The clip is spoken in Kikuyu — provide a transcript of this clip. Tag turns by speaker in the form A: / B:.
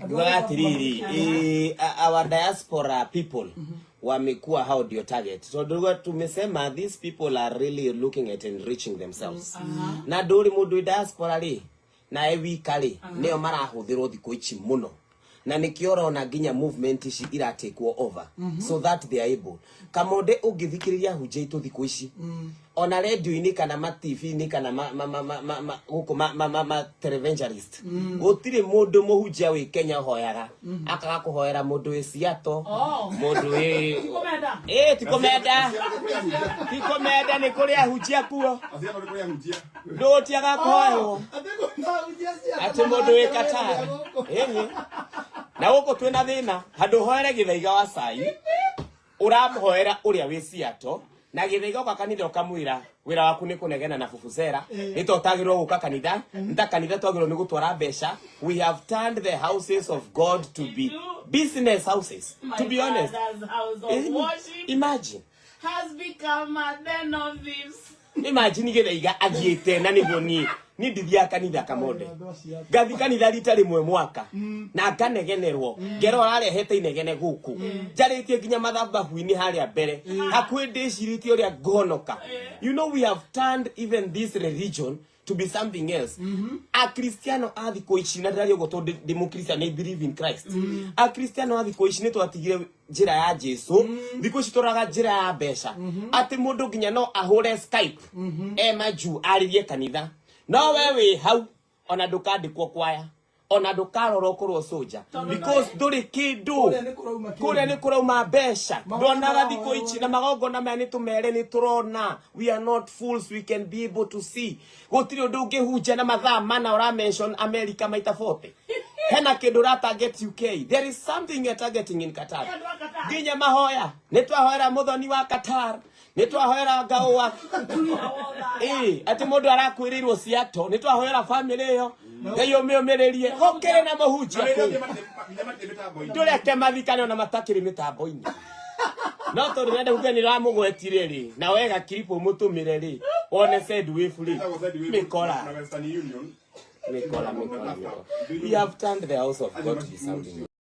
A: Ndugaga atiriri, our diaspora people wamekuwa hao ndio target, tondũ rĩu tumesema these people are really looking at enriching themselves. Na ndũrĩ mũndũ wĩ diaspora rĩ na e wika rĩ, nĩo marahũthĩrwo thikũ ici mũno, na nĩkĩo ũrona nginya movement ici iratekwo over so that they are able. Kamonde, ũngĩthikĩrĩria hunjia itũ thikũ ici ona radio-inĩ kana ma TV-inĩ kana ma, ma, ma, ma, ma, ma, gũkũ ma, ma, ma, ma televangelist, gũtirĩ mũndũ mũhunjia wĩ Kenya ũhoyaga akaga kũhoera mũndũ wĩ Seattle, mũndũ wĩ
B: Tikomenda.
A: Ĩ tikomenda, tikomenda, nĩ kũrĩ ahunjia kuo.
C: Aciana nĩ kũrĩ ahunjia.
A: Ndũtiaga kũhoerwo atĩ mũndũ wĩ Qatar. Ĩhĩ. Na gũkũ twĩna thĩna handũ ũhoere gĩthaiga wa cai, ũramũhoera ũrĩa wĩ Seattle, na gĩthaiga ũka kanitha ũkamwĩra wĩra waku nĩ kũnegena na bubuzera, nĩ to ũtagĩrĩrwo gũka kanitha, nĩ ta kanitha twagĩrĩrwo nĩ gũtwara mbeca. We have turned the houses of God to be business houses, to be honest.
B: Father's house of worship
A: Imagine.
B: has become a den of thieves.
A: Imagine gĩthaiga athiĩte, na nĩguo niĩ ndithiaga kanitha. Kamonde, ngathi kanitha rita rĩmwe mwaka na nganegenerwo, ngero ararehete inegene gũkũ, njarĩtie nginya mathabahu-inĩ harĩa mbere hakuhĩ, ndĩcirĩtie ũrĩa ngũhonoka. We have turned even this religion to be something else. Akristiano a thikũ ici, na ndĩraria ũguo tondũ ndĩ mũkristiano, I believe in Christ, Akristiano a thikũ ici nĩ twatigire njĩra ya Jesu. Thikũ ici tũraga njĩra ya mbeca, atĩ mũndũ nginya no ahũre Skype e majuu arĩrie kanitha, no we wĩ hau ona ndũkandĩkwo kwaya, ona ndũkarora ũkorwo soja, because ndũrĩ kĩndũ.
D: Kũrĩa nĩ kũrauma kĩndũ.
A: Kũrĩa nĩ kũrauma mbeca.
D: Magongona.
A: Ndonaga thikũ ici na magongona maya nĩ tũmere, nĩ tũrona. We are not fools, we can be able to see. Gũtirĩ ũndũ ũngĩhunjia na mathaa 4 ũra mention America maita 40. Hena kĩndũ ũra target UK, there is something you are targeting in Qatar.
B: Andũ a Qatar.
A: Nginya mahoya, nĩ twahoera mũthoni wa Qatar, nĩ twahoera ngaũa ĩ atĩ mũndũ arakwĩrĩirwo Seattle, nĩ twahoera family ĩyo, Ngai ũmĩũmĩrĩrie. Gũkĩrĩ na mũhunjia kũu.
C: Nginya matirĩ mĩtambo-inĩ.
A: Ndũreke mathikane ona matakĩrĩ mĩtambo-inĩ, no tondũ nenda kuga nĩ ramũgwetire rĩ, na wega clip ũmũtũmĩre rĩ, wone Sendwave rĩ.
C: Ĩtagwo Sendwave
A: Mĩkora.
C: na Western Union.
A: Mĩkora, mĩkora, mĩkora. We have turned the house of God to be something.